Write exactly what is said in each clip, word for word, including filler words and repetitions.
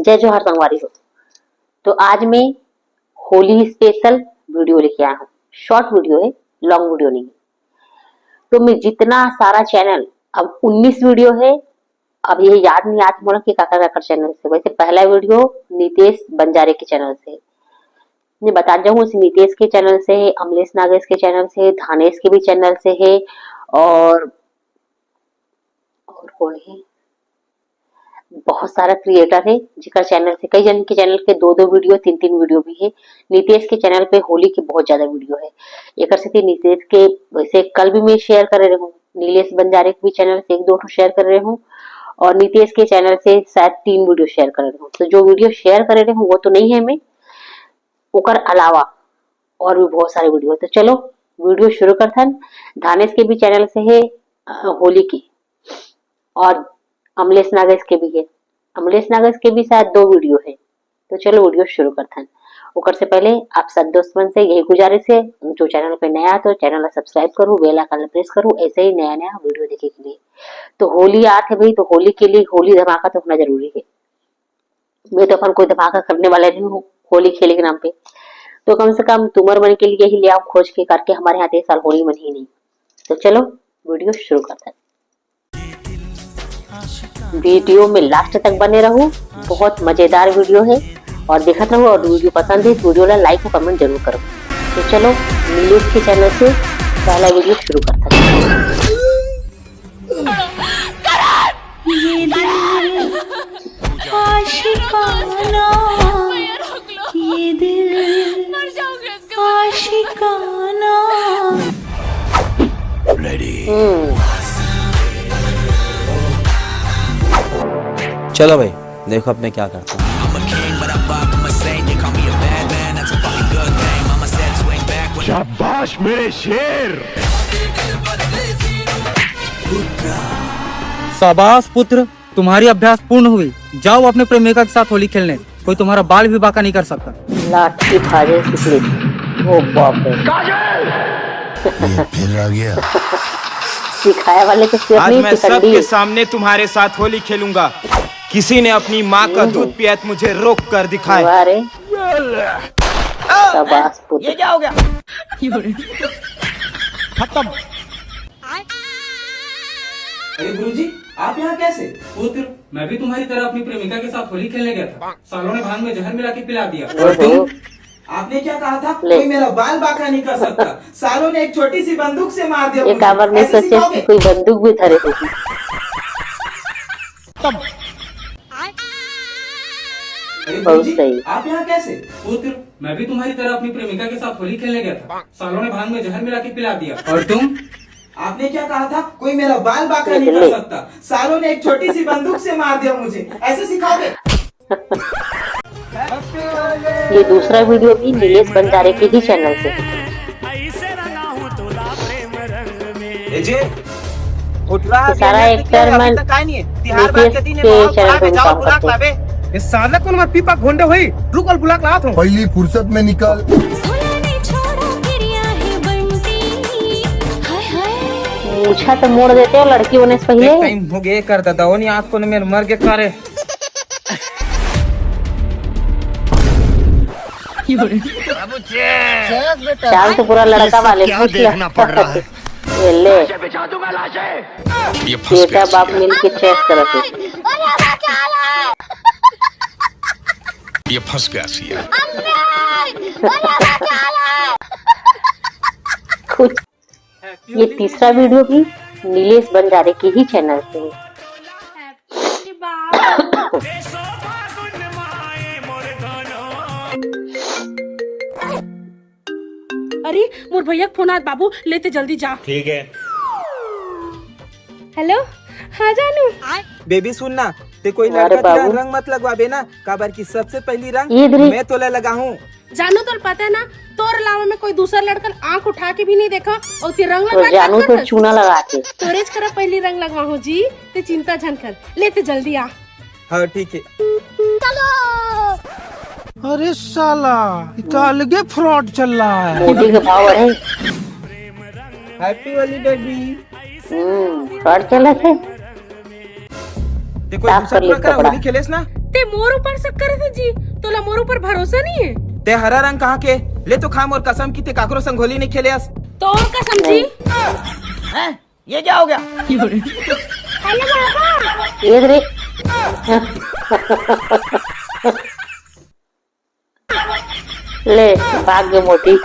जय जोहार संगवारी हो। तो आज मैं होली स्पेशल वीडियो लेके आया हूँ। शॉर्ट वीडियो है, लॉन्ग वीडियो नहीं है। तो मैं जितना सारा चैनल, अब उन्नीस वीडियो है, अब ये याद नहीं आज मोला कि काकर काकर चैनल से। वैसे पहला वीडियो नितेश बंजारे के चैनल से, मैं बता जाऊँ, उस नितेश के चैनल से है, अमलेश नागेश के चैनल से है, धानेश के भी चैनल से है, और और कौन है, बहुत सारा क्रिएटर है जेकर चैनल से, कई जन के चैनल के दो दो वीडियो, तीन तीन वीडियो भी है। नितेश के चैनल पे होली के बहुत ज्यादा वीडियो है। एकर सेती नितेश के, वैसे कल भी मैं शेयर करे रहूँ, नीलेश बंजारे के भी चैनल से एक दो ठो शेयर करे रहूँ, और नितेश के चैनल से शायद तीन वीडियो शेयर करे रहूँ। तो जो वीडियो शेयर करे रहूँ वो तो नहीं है मैं, ओकर अलावा और भी बहुत सारे वीडियो। तो चलो वीडियो शुरू करथन। धानेश के भी चैनल से है, अ, होली के, और अमलेश नागेश के भी है। अमलेश नागेश के भी शायद दो वीडियो है। तो चलो वीडियो शुरू करथन। ओकर से पहले आप सब दोस्त मन से यही गुजारिश है, जो चैनल पे नया है तो चैनल ला सब्सक्राइब करू, बेल आइकन ला प्रेस करू, ऐसे ही नया नया वीडियो देखे के लिए। तो होली आत है भाई, तो होली के लिए होली धमाका तो होना जरूरी है। मैं तो अपन कोई धमाका करने वाला नहीं हूँ होली खेले के नाम पे, तो कम से कम तुमर मन के लिए ही ले आओ खोज के करके, हमारे यहाँ तो इस साल होली मन ही नहीं। तो चलो वीडियो शुरू करते हैं। वीडियो में लास्ट तक बने रहू, बहुत मजेदार वीडियो है और देखत रहू। और वीडियो पसंद है तो वीडियो ला लाइक और कमेंट जरूर करो। तो चलो नीलेश के चैनल से पहला वीडियो शुरू करते हैं। ये दिल आशिकाना, ये दिल आशिकाना। चलो भाई, देखो अब मैं क्या करता हूँ। शाबाश मेरे शेर। शाबाश पुत्र, तुम्हारी अभ्यास पूर्ण हुई। जाओ अपने प्रेमिका के साथ होली खेलने, कोई तुम्हारा बाल भी बांका नहीं कर सकता। लाठी फाड़े सिकली। ओ बाप रे। ये फिर आ गया। सिखाए वाले तो सिर्फ आज नहीं मैं सिकंडी। सबके सामने तुम्हारे साथ होली खेलूंगा। किसी ने अपनी माँ का दूध पिया तो मुझे रोक कर दिखाए। वाह रे। शाबाश पुत्र। क्या हो गया? खत्म। अरे गुरुजी, आप यहाँ कैसे? पुत्र, मैं भी तुम्हारी तरह अपनी प्रेमिका के साथ होली खेलने गया था। सालों ने भांग में जहर मिला के पिला दिया। और तुम? आपने क्या कहा था? ले। कोई मेरा बाल बांका नहीं कर सकता। सालों ने एक छोटी सी बंदूक से मार दिया ये मुझे। काबर नहीं ऐसे सोचे सिखाओगे? कि कोई बंदूक भी धरे होगी। अरे बहुत गुरुजी, सही। आप यहाँ कैसे? पुत्र, मैं भी तुम्हारी तरह अपनी प्रेमिका के साथ होली खेलने गया था। सालों ने भांग में जहर मिला के पिला दिया। और तुम? आपने क्या कहा था? कोई मेरा बाल बांका नहीं कर सकता। सालों ने एक छोटी सी बंदूक से मार दिया मुझे। ऐसे सिखाओगे? ये दूसरा वीडियो भी नीलेश बंजारे के ही चैनल से। ए जे, उठला ये सारा अभी एक्टर अभी मन तक आए नहीं है। तिहार बाद नीतीश के दिन के बहुत चैनल बुरा पे भी जाओ काम बुला करते हैं। लावे। ये साला कौन मार पीपा घोंडे होई? रुक और बुला लात हूँ। पहली फुर्सत में निकल। मूछा तो मोड़ देते हो लड़की होने से पहले। टाइम हो गए कर दादा, वो नहीं आँख को मेरे मर के करे। चाल तो पूरा लड़का वाले पूछ लिया। ये ले। ये फंस बेटा गया बाप सीएम। मिल के चेस करत है। ये फंस गया सीएम। कुछ ये तीसरा वीडियो भी नीलेश बंजारे के ही चैनल से है। अरे मोर भैया के फोन आत बाबू, लेते जल्दी जा। ठीक है। हेलो, हाँ जानू। बेबी सुन ना, ते कोई अरे लड़का बाबू। तेरा रंग मत लगवाबे ना, काबर की सबसे पहली रंग ये इधर ही। मैं तोला लगा हूँ। जानू तोला पता है ना, तोर अलावा मैं कोई दूसरा लड़का आँख उठा के भी नहीं देखा और ते रंग तो लगा के जानू बात तो करत। चूना लगा के। तोरेज करा पहली रंग लगवा हूँ जी, ते चिंता झन कर, लेते जल्दी आ। हाँ ठीक है। अरे साला, ये तो अलगे फ्रॉड चल रहा है। मोदी के भाव बढ़े। Happy Holi baby. हम्म, फ्रॉड चला थे। देखो साफ दूसरा कर ले पूरा करा कपड़ा। होली खेलेस ना, ते मोर ऊपर शक करत हे जी, तोला मोर ऊपर भरोसा नहीं है? ते हरा रंग कहाँ के? ले तो खा मोर कसम कि ते काकरो संग होली नहीं खेले अस। तोर कसम जी। हैं? ये क्या हो गया? ये रे। ले, भाग गए मोती।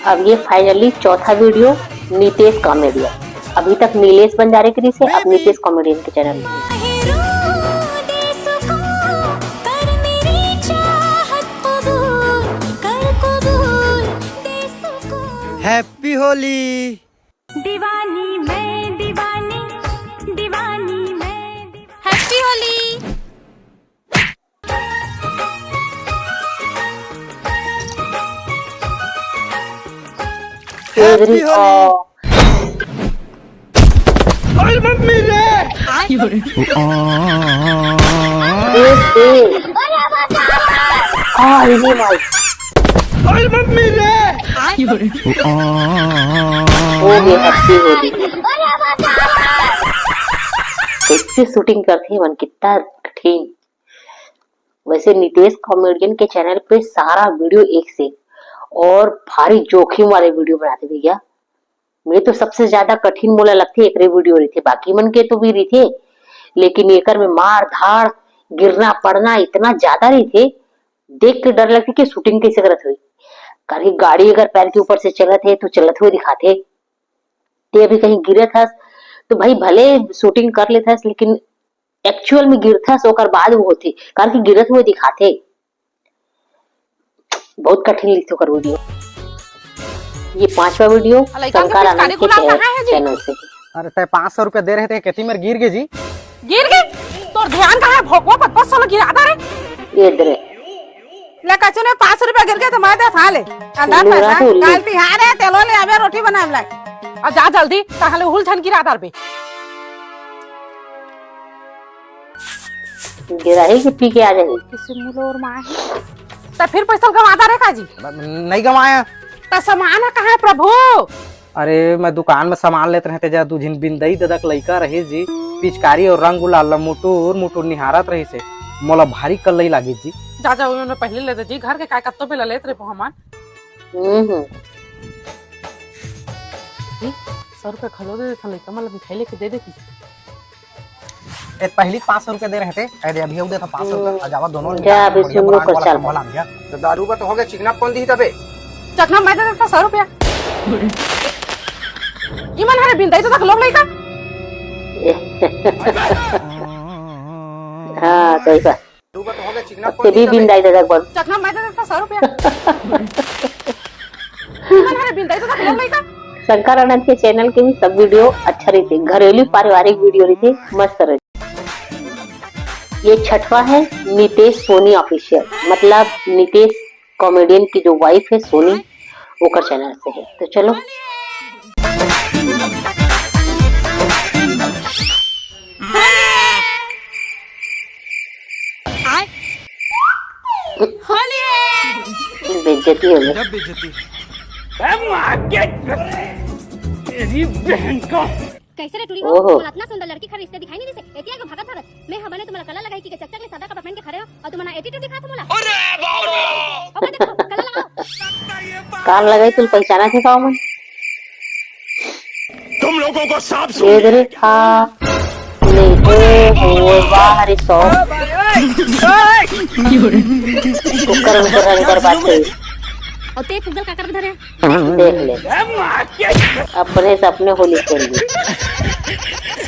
अब ये finally चौथा वीडियो नितेश कॉमेडियन। अभी तक नीलेश बंजारे के रिहिसे, अब नितेश कॉमेडियन के चैनल। हैप्पी होली। दीवानी मैं दीवानी, दीवानी मैं दीवानी। हैप्पी होली। हैप्पी होली। अरे मम्मी रे। ए, ए। अरे माई। अरे मम्मी रे। हो गया, हैप्पी होली। कैसे शूटिंग करते हैं मन, कितना कठिन। वैसे नितेश कॉमेडियन के चैनल पे सारा वीडियो एक से और भारी जोखिम वाले वीडियो बनाते भैया। मैं तो सबसे ज्यादा कठिन मोला लगथे एकरे वीडियो रहिथे, बाकी मन के तो भी रहिथे, लेकिन एकर में मार धाड़, गिरना पड़ना इतना ज्यादा रहिथे, देख के डर लगथे कि शूटिंग कैसे करत होही। कारण कि गाड़ी अगर पैर के ऊपर से चलत हे तो चलत हुए दिखाथे। ते अभी कहीं गिरत हस तो भाई भले शूटिंग कर लेत हस, लेकिन एक्चुअल में गिरत हस ओकर बाद वो होथे, कारण कि गिरत हुए दिखाथे। बहुत कठिन लिखथे ओकर वीडियो। ये पांचवा वीडियो शंकर आनंद के चै-, चैनल से। अरे तय पाँच सौ रुपया दे रहे थे, केती मेर गिर गे जी। गिर गे? तोर ध्यान कहाँ है? भोकवा पत पाँच सौ गिरा दे रे। ये दे रे। ले कछु ने पाँच सौ रुपया गिर गे तो मैं दे था ले। अंदर पैसा। काल तिहार है, तेलो ले आबे रोटी बना ले। अब जा जल्दी, ताहले हुल झन गिरा दरबे। गिराही कि पी के आ जाही। किसी मुलोर माँ है। त फिर पैसा गंवा दे रे काजी? नहीं गंवाया। त सामान है कहाँ है प्रभु? अरे, मैं दुकान में सामान लेत रहे, तेजा दू झिन बिंदई ददा के लइका रहिस जी, पिचकारी और रंग गुलाल ला मुटुर मुटुर निहारत रहिसे, मोला भारी कल्लई लागिस जी। जा, जा, ओमे पहले ले दे जी, घर के काय कत्तो बेला लेत रहे हमन। हम्म, हम्म। जी, सौ रुपया घलो दे देथन, लइका मन ला मिठाई लेके दे देती। ए, पहली पाँच सौ रुपया दे रहे थे, ए दे, अभी अउ देथन पाँच सौ रुपया, आ जावा दोनों जा, अभी बढ़िया सुन लो, brand वाला चल। कंबल आ गया। तो दारू का तो हो गया, चिकना कौन दी तबे? चकना मैं दे देता सौ रुपया। ई मन हरे बिंदाई तो तक लोग लइका। हाँ, सही बात। दारू का तो हो गया, चिकना अब कौन ते भी दी तबे? बिंदाई दादा बोल। चकना मैं दे देता सौ रुपया। ई मन हरे बिंदाई तो तक लोग लइका। शंकर आनंद के चैनल के भी सब वीडियो अच्छा रहिथे, घरेलू पारिवारिक वीडियो रहिथे, मस्त रहिथे। ये छठवां है नितेश सोनी ऑफिशियल, मतलब नितेश कॉमेडियन की जो वाइफ है सोनी, ओकर चैनल से है। तो चलो। बेइज्जती हो गई। कैसे रे टूरी हो? ओहो। तुमला इतना सुंदर लड़की खड़े रिश्ते दिखाई नहीं दिसे। एतिया को भगत भगत। मैं हमने तुम्हारा कलर लगाई कि चकचक ले सादा कपड़ा पहन के खड़े हो और तुम्हारा एटीट्यूड दिखा तुमला। अरे बाप रे! ओके देखो, कलर लगाओ। कान लगाई तुम पहचाना थे का मन? तुम लोगों को सांप सूंघ ये दे रे, हाँ। नहीं तो वो वाह रे सौ। कुकर उनकर अंदर बात करी। और ते फुगल का कर धरे? देख ले, अपने से अपने होली खेल ली।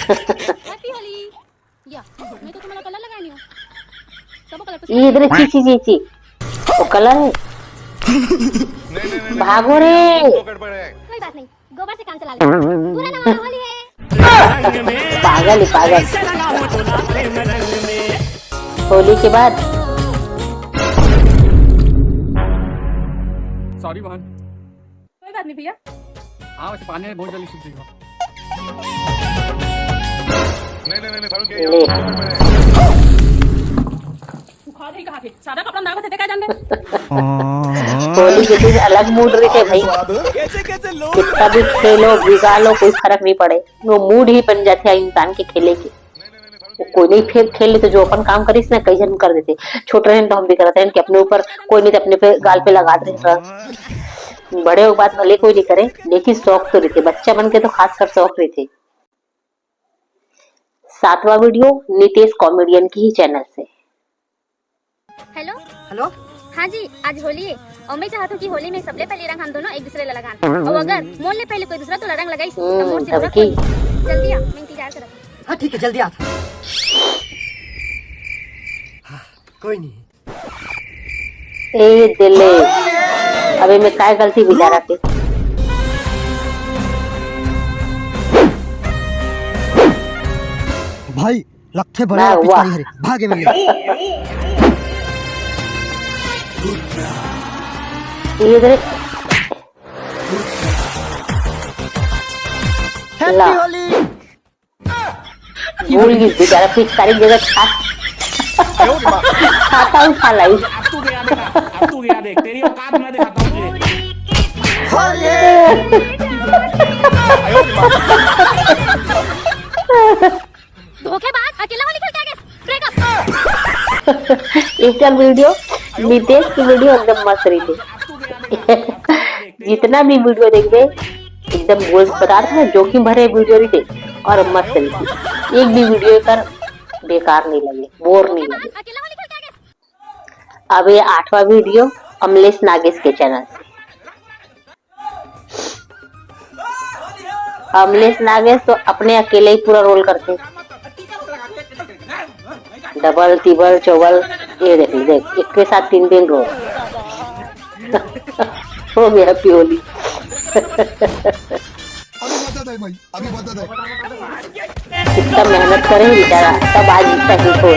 हैप्पी होली। या, मैं तो तुम्हारा कलर लगानी हूँ। सब कलर पसंद ये इधर है। ची, ची, ची, ची। वो कलर है। भागो रे। कोई बात नहीं, गोबर से काम चला ले। पूरा नवा होली है। पागल है, पागल। होली के बाद। सॉरी बहन। कोई बात नहीं भैया। हाँ, वैसे पानी में बहुत जल्दी सूख जाएगा। नहीं, नहीं, नहीं, नहीं, सारुण के ले। होली के दिन अलग मूड रहिथे भाई। कितना भी खेलो, भिगा लो, कोई फर्क नहीं पड़े, वो मूड ही बन जाथे इंसान के खेले के। वो कोई नहीं, फिर खेल लेते, जो अपन काम करिस ना, कई झन कर देते। छोटे रहन तो हम भी करत रहन कि अपने ऊपर कोई नहीं, तो अपने पे, गाल पे लगा देते रहन। बड़े हो के बात भले कोई नहीं करे, लेकिन शौक तो रहिथे, बच्चा मन के तो खासकर शौक रहिथे। सातवां वीडियो नितेश कॉमेडियन की ही चैनल से। हेलो। हेलो। हाँ जी, आज होली है और मैं चाहत हूँ कि होली में सबले पहले रंग हम दोनों एक दूसरे ला लगान। और अगर मोर ले पहले कोई दूसरा तोला रंग लगाइस, तो मोर से बुरा कोई। जल्दी आ, मैं इंतजार करत हूँ। हाँ, ठीक है, जल्दी आ। हाँ, कोई नहीं। ए दिले, अबे मैं काय गलती बिचारा के? भाई, लगथे बड़ा वाह, पिचकारी वाह। हरे, भागे में। ये देख। Happy ला। होली। भूल गई बेचारा, पिचकारी जगह छा-, छाता उठा लाई। अब तू गया देखा, अब तू गया देख, तेरी औकात मैं दिखाता हूँ तुझे। धोखेबाज, अकेला होली खेल के आ गया। Breakup। एक वीडियो, नितेश की वीडियो एकदम मस्त रहिथे। जितना भी वीडियो देखबे, एकदम बोल, बता रहे हैं, जोखिम भरे वीडियो रहिथे और मस्त रहिथे। एक भी वीडियो कर बेकार नहीं लगे, बोर नहीं लगे। अब ये आठवां वीडियो अमलेश नागेश के चैनल से। अमलेश नागेश तो अपने अकेले ही पूरा रोल करथे, डबल, तिबल, चौबल, ये देख, देख, एक के साथ तीन दिन रोल। हो गया हैप्पी होली। अभी बता दे भाई, अभी बता दे। कितना मेहनत करे बेचारा, तब आज इतना हिट हो।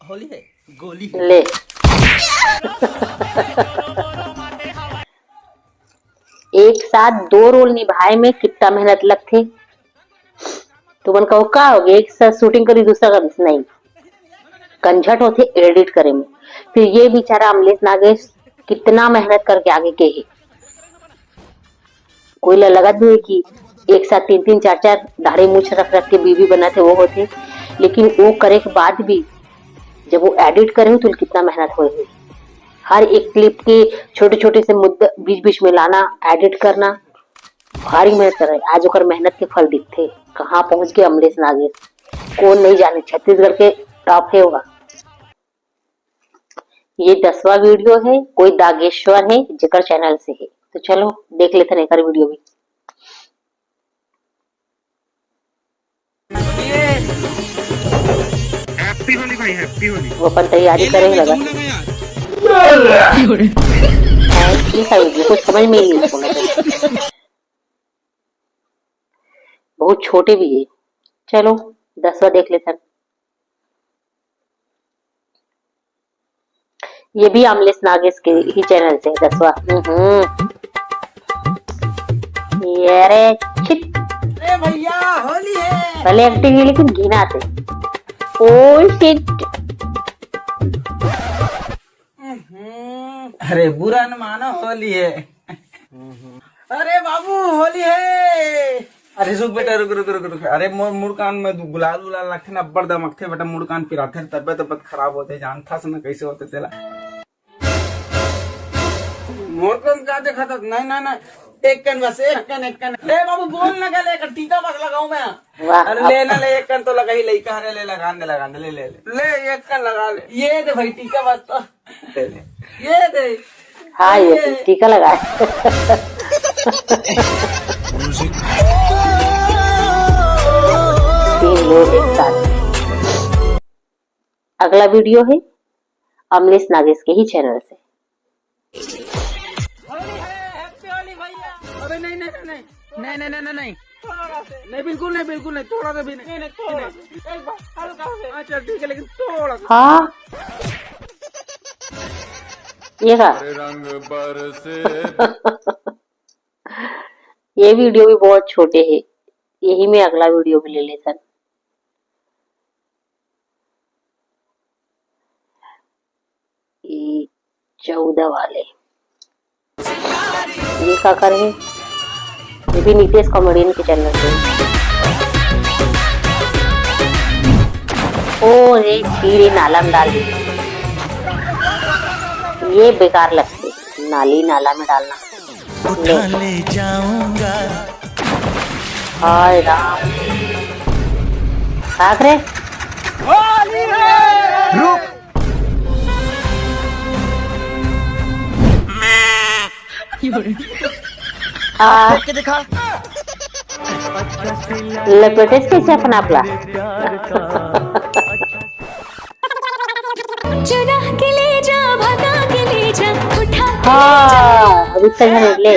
होली है, गोली है। ले। एक साथ दो रोल निभाए में कितना मेहनत लगथे। तुमन कहो का होगे, एक साथ शूटिंग करी, दूसरा का नहीं, कंझट होथे एडिट करे में। फिर ये बेचारा अमलेश नागेश कितना मेहनत करके आगे के हे। कोई ला लगत नहीं कि एक साथ तीन तीन चार चार दाढ़ी मूछ रख रख के बीवी बनाथे, वो होथे, लेकिन वो करे के बाद भी जब वो एडिट करे हो तो कितना मेहनत होए होही। हर एक क्लिप के छोटे छोटे से मुद्दा बीच बीच में लाना, एडिट करना, भारी मेहनत कर रहे। आज ओकर मेहनत के फल दिखथे। कहाँ पहुंच गए अमलेश नागेश, कौन नहीं जाने, छत्तीसगढ़ के टॉप है होगा। ये दसवां वीडियो है, कोई दागेश्वर है जेकर चैनल से है। तो चलो देख लेते हैं एकर वीडियो भी। हैप्पी होली भाई, हैप्पी होली। वो अपन तैयारी करे लगा। हाँ, ठीक है, ये कुछ समझ में ही नहीं बोला। बहुत छोटे भी है। चलो, दसवां देख लेते हैं। ये भी अमलेश नागेश के ही चैनल से, दसवां। हम्म। ये रे, छिट। अरे भैया, होली है। भले एक्टिंग है, लेकिन घिना थे। Oh shit. हम्म। अरे बुरा न मानो, होली है। अरे बाबू, होली है। अरे रुक बेटा, रुक, रुक, रुक, रुक। अरे मोर मुड़ कान में दु-, गुलाल उलाल रखे ना, अब्बड़ दमकथे बेटा, मुड़ कान पिराथे, तबियत, तबियत खराब होथे, जानथस ना कैसे होथे तेला। मोर कान का देखत हस? नहीं, नहीं, नहीं, एक कन बस, एक कन, एक कन। ए बाबू, बोल ना, गले का टीका बस लगाऊं मैं। वाह। अरे ले ना, ले, एक कन तो लगा ही, लइका हरे, ले, लगा दे, लगा दे, ले, ले, ले। ले, एक कन लगा ले। ये दे भाई, टीका बस तो। ले, ले। ये दे। हाँ, ये ये। टीका लगा। तीन लोग एक साथ। अगला वीडियो है अमलेश नागेश के ही चैनल से। अबे नहीं, नहीं, नहीं, नहीं। नहीं, नहीं, नहीं, नहीं, नहीं। थोड़ा सा। नहीं, बिल्कुल नहीं, बिल्कुल नहीं, थोड़ा सा भी नहीं। नहीं, नहीं, थोड़ा सा। एक बार हल्का सा। हाँ, चल ठीक है, लेकिन थोड़ा सा। हाँ। ये का? ये वीडियो भी बहुत छोटे है, यही में अगला वीडियो भी ले लेथन। ये चौदह वाले, ये का कर हे? ये भी नितेश कॉमेडियन के चैनल पे। ओ रे छी रे, नाला में डाल दी। ये बेकार लगथे, नाली नाला में डालना। उठा ले। ले जाऊंगा। हाय राम। भाग रे। रुक। आ, के देखा। लपेटेस कैसे अपना आपला? चुरा के ले जा, भगा के ले जा, उठा के ले जा। हाँ, अभी तक है, ले।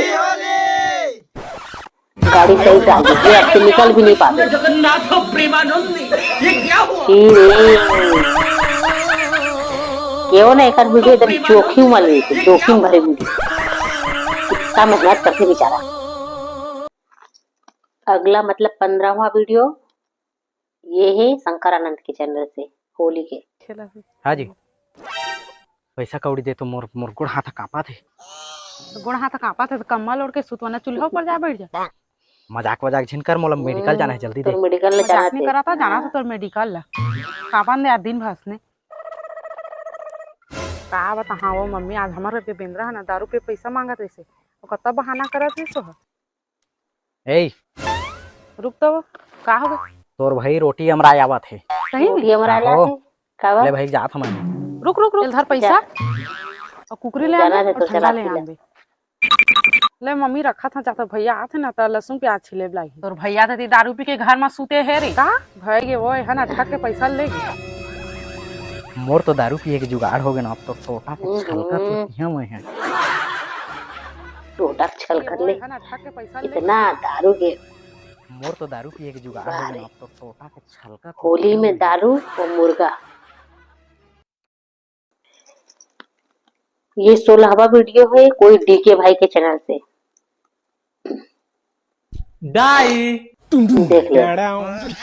गाड़ी सही से आगे, ये अब तो निकल भी नहीं पाते। जगन्नाथ प्रेमानंद, ये क्या हुआ? छी रे। केहो ना एकर वीडियो एकदम जोखिम वाली है, जोखिम भरे वीडियो। इतना मेहनत करके बेचारा। अगला मतलब पंद्रहवाँ वीडियो ये हे शंकर आनंद के चैनल से, होली के। खेला भी। हाँ जी। पैसा कौड़ी दे तो मोर, मोर गोड़ हाथ कांपत हे। तो गोड़ हाथ कांपत हे तो कम्बल ओढ़ के सुतवाना, चूल्हा ऊपर जा बैठ जा। मजाक वजाक झिन कर, मोला मेडिकल जाना हे, जल्दी दे। तोर मेडिकल ले जाना मजाक नहीं थे। करा था, जाना था तोर मेडिकल ला। कांपन दे आज दिन भर ने। का बताहा वो मम्मी, आज हमर घर के बेंदरा हे ना, दारू पे पैसा मांगत रहिसे। वो कत्ता बहाना करत रहिस वो। ए, रुक तो, का हो गे? तोर भाई रोटी अमराय आवत हे। सही में? रोटी अमराय आहो। लात हे? का बा? ले भाई, जात हन मैं। रुक, रुक, रुक, इधर पैसा। जा। अउ कुकरी ले जाना आन दे, है तो अउ ठंडा चला ले पी ले। आन दे। ले मम्मी, रखत हंव, जात भैया आत हे ना, त लहसुन प्याज छिले ला ही। तोर भैया त दारू पी के घर म सूते हे रे। का? भय गे वो, एहन अटक के पैसा ले गे। मोर तो दारू पिए के जुगाड़ हो गे ना, अब तो टोटा के हम्म। छलकत होती हूँ मैं। टोटा के छलकत ले। एहन अटक के पैसा ले। इतना दारू के मोर तो दारू पिए के जुगाड़ हो गे ना, अब तो टोटा के छलकत होती हूँ मैं। होली में दारू अउ मुर्गा। ये सोलहवाँ वीडियो हे कोई डीके भाई के चैनल से। दाई। देख ले।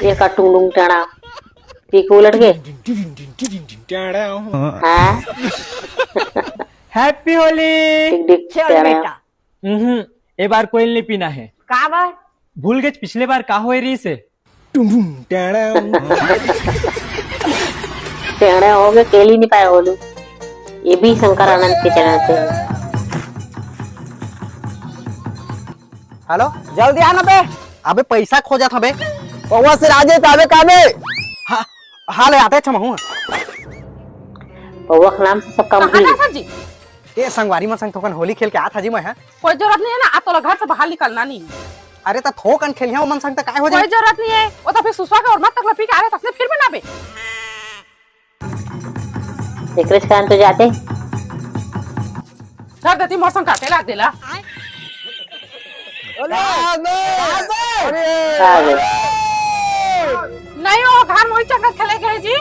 ये का टुंगडुंग टाड़ा। पी के उलट गे। हाँ। Happy होली। डिग डिग चल टाड़ा। बेटा। हम्म, ए बार कोई नहीं पीना हे। का बार? भूल गेच पिछले बार का होए रहिसे। टेढ़े हो गे, केली नहीं पाए होलू। ये भी शंकर आनंद के चैनल से है। हेलो, जल्दी आना बे। अबे पैसा खोजत हबे। पौवा से राजे ताबे काबे। हाँ, हाँ ले आते छमहू। पौवा के नाम से सब काम कहाँ हुई। जाथन जी? ए संगवारी मन संग थोकन होली खेल के आत हजी मैं, हाँ। कोई जरूरत नहीं है ना, आ तोला घर से बाहर निकलना नहीं। अरे त थोकन खेलिया ओमन संग त काय हो जाए? कोई जरूरत नहीं है, वो तो फिर सुसवा के और मत तक पी के आ रहे तसने फिर भी ना बे। एकरे कारण तो जाते। धर देती मोर संग काटे लाग देला। अरे, अरे। आ गए। नहीं, वो घर मोई चंगल खेले गए जी।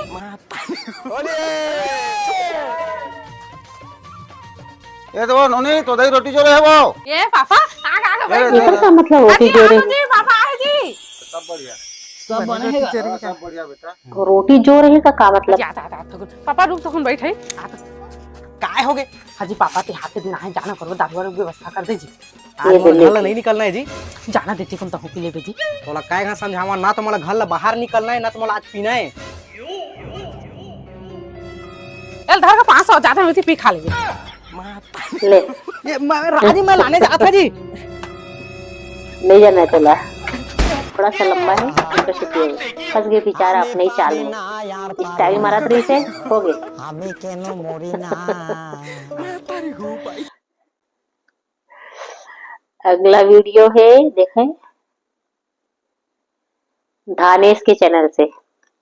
ए तो नोनी, तो दही रोटी जो रहे वो। ए पापा, आ गा, आ गा, ए, भाई। एकर का मतलब रोटी अरे, जो रहे? आ जी, पापा, आ जी। सब बढ़िया। सब बने हे। सब बढ़िया बेटा। रोटी जो रहे का, का मतलब? जा, जा, जा, थोकन। पापा रुक, थोकन बैठ है। आ तो। काय हो गए? हाँ जी, पापा के हाथ के दिन आए, जाना करो, दारू वारू व्यवस्था कर दे जी। आज ये मोला ले घर ले। ला नहीं निकलना है जी। जाना देती कौन तहूँ पी लेबे जी। तोला काय घा समझावा, ना तो मोला घर ला बाहर निकलना है, ना तो मोला आज पीना है। एल धर के पाँच सौ ज्यादा होती, पी खा लेबे। ले। ये मैं, राजी मैं लाने जात हंव जी। नहीं जाना है तोला। थोड़ा सा लंबा है, इसका छुट्टी है। फंस गए बेचारा अपने ही चाल में। स्टाइल मारत रही से, हो गए। अगला वीडियो है, देखें। धानेश के चैनल से।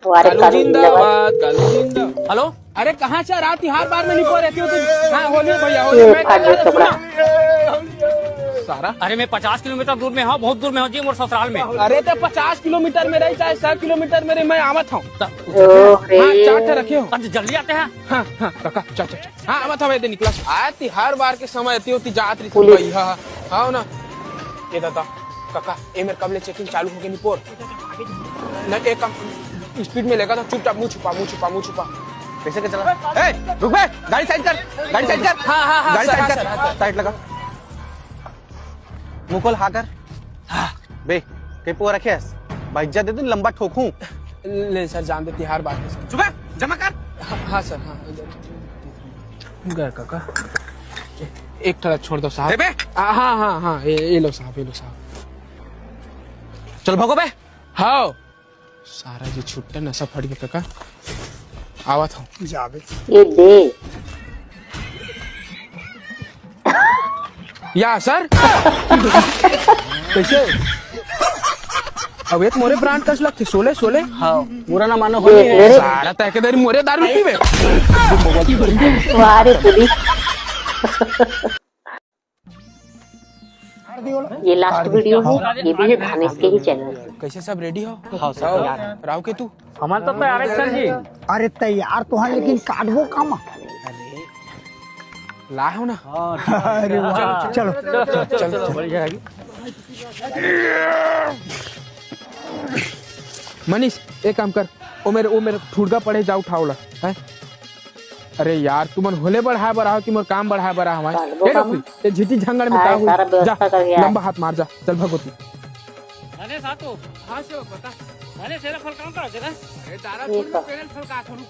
वारे कालू कालू जिंदाबाद। जिंदाबाद, कालू जिंदाबाद। हेलो, अरे कहाँ से रात ही हर बार में निको रहती हो तुम? हाँ, होली है भैया, होली ये है, मैं फाड़ दे कपड़ा। सारा, अरे मैं पचास किलोमीटर दूर में हूँ, बहुत दूर में हूँ जी, मोर ससुराल में। अरे तो पचास किलोमीटर में रही, चाहे सौ किलोमीटर में रही, मैं आवत हूँ। ओ रे। हाँ, चार ठे रखे हो। अरे जल्दी आते हैं। हाँ, हाँ, काका, चल, चल, चल। हाँ, आवत हवे, दे निकला। आती हर बार के समय अति होती जात रही पुलिस। भाई, हाँ, हाँ, हाँ ना। ये दादा। काका, ए मेर कब ले चेकिंग चालू होगे निपोर? न, एक काम, स्पीड में लेगा तो चुपचाप मुंह छुपा, मुंह छुपा, मुंह छुपा। कैसे के चला? ए, रुक बे, गाड़ी साइड कर, गाड़ी साइड कर। हाँ, हाँ, हाँ, गाड़ी सर, साइड हाँ, कर, सर, हाँ, सर। साइड लगा। मुंह खोल, हाँ कर। हाँ। बे, कहीं पुआ रखे हस? भाई इज्जत दे दूं, लंबा ठोकूं। ले सर, जान दे, तिहार बात है सर। चुप है, जमा कर। हाँ, हाँ सर, हाँ। गए काका। एक ठला छोड़ दो साहब। दे बे। आ, हाँ, हाँ, हाँ, ये, ये लो साहब, ये लो साहब। चल भागो बे। हाँ। सारा जी छुट्टा नशा फट गया काका। आवत हूँ। जाबे। ये दे। या सर। कैसे? अब एक मोरे ब्रांड कस लगथे, शोले, शोले। हाँ, पूरा ना मानो, देख होली ले है। रे। साला तय के दरी मोरे दारू पीबे। वाह रे पुलिस। ये लास्ट वीडियो है, ये भी है धानेश के ही चैनल से। कैसे, सब रेडी हो? हाँ, सब तैयार है। राव के तू? हमार तो तैयार है सर जी। अरे तैयार तो है, लेकिन काटबो कामा? लाए हो ना? अरे वाह। चलो, चलो, चलो, चलो, चलो। बढ़िया है। मनीष, एक काम कर, ओ मेरे, ओ मेरे ठुड़गा पड़े, जा उठा ओला, हैं? अरे यार, तुमन होले बढ़ाए बर आहो कि मोर काम बढ़ाए बर आहो, हैं? काटबो ए कामा? डोकरी, ए झिटी झंगड़ में आए, का हुई? सारा व्यवस्था जा, कर गया। लंबा हाथ मार जा, चल भगवती। अरे सातो। हाँ से बता। अरे सेरा फल काम कर देना। अरे तारा ठीक छोड़ है। पेड़ल फल का छोड़ू।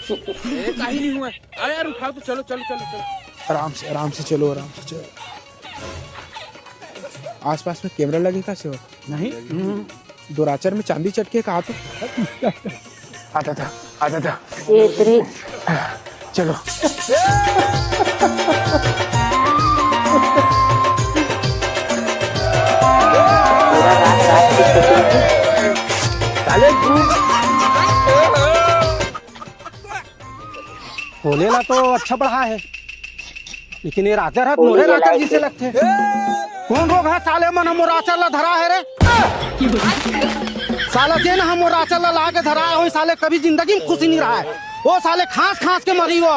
ए, कहीं नहीं हुआ। अरे यार, उठाओ तो, चलो, चलो, चलो, चलो। आराम से, आराम से चलो, आराम से चलो। आसपास में कैमरा लगे का सेवा? नहीं। हम्म। दोराचर में चांदी चटके का तो। आता था, आता था। ये तेरी चलो। पूरा रात, रात की shooting थी। साले तू। होले ला तो अच्छा बढ़ा है, लेकिन ये राचर हत होली मोरे के राचर light जैसे है। लगथे। कौन रोग है साले मन हमर राचर ला धरा है रे? साला जेन हमर राचर ला लाके धरा है, साले कभी जिंदगी में खुशी नहीं रहा है। वो साले खांस खांस के मरी वो,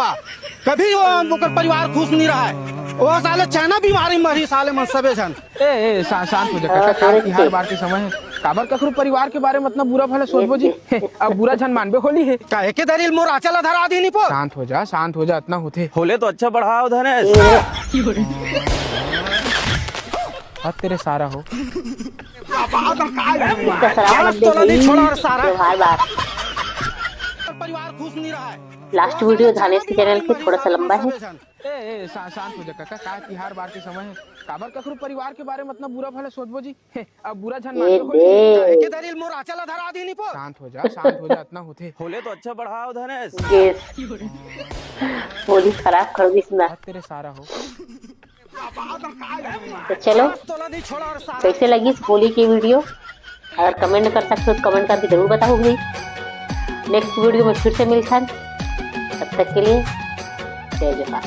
कभी वो ओकर परिवार खुश नहीं रहा है। वो साले चाइना बीमारी मरी साले मन सबे झन। ए, ए, शा-, शांत हो जा, हाँ, काका, काल तुरंत तिहार से। बार के समय है। काबर कखरो परिवार के बारे में अतना बुरा भला सोचबो जी? ये अब बुरा झन मानबे होली है। काहे के दरी ल मोर आंचल ला धरा दीनी पो? शांत हो जा, शांत हो जा, अतना होथे। होले तो अच्छा बढ़ाओ धनेश। ये हद तेरे सारा हो। इसका सलाह मत दे आज तो नहीं भाई। छोड़ा और सारा। त्योहार बार। परिवार खुश नहीं रहा है। लास्ट वीडियो धानेश के चैनल के थोड़ा सा लंबा है। ए, ए, शा-, शांत हो जा काका, का तिहार बार के समय है, काबर कखरो परिवार के बारे में अतना बुरा भला सोचबो जी? हे, अब बुरा झन ए मानबे हो बे। जी। काहे के दरी ल मोर आंचल ला धरा दीनी पो? शांत हो जा, शांत हो जा, अतना होथे। होले तो अच्छा बढ़ाओ धनेश। गेस। होली खराब कर दिस ना। हद तेरे सारा हो। तो चलो, कैसे लगिस होली की वीडियो? अगर कमेंट कर सकते हो तो कमेंट करके जरूर बताओ भाई। नेक्स्ट वीडियो में फिर से मिलथन, तब तक के लिए जय जोहार।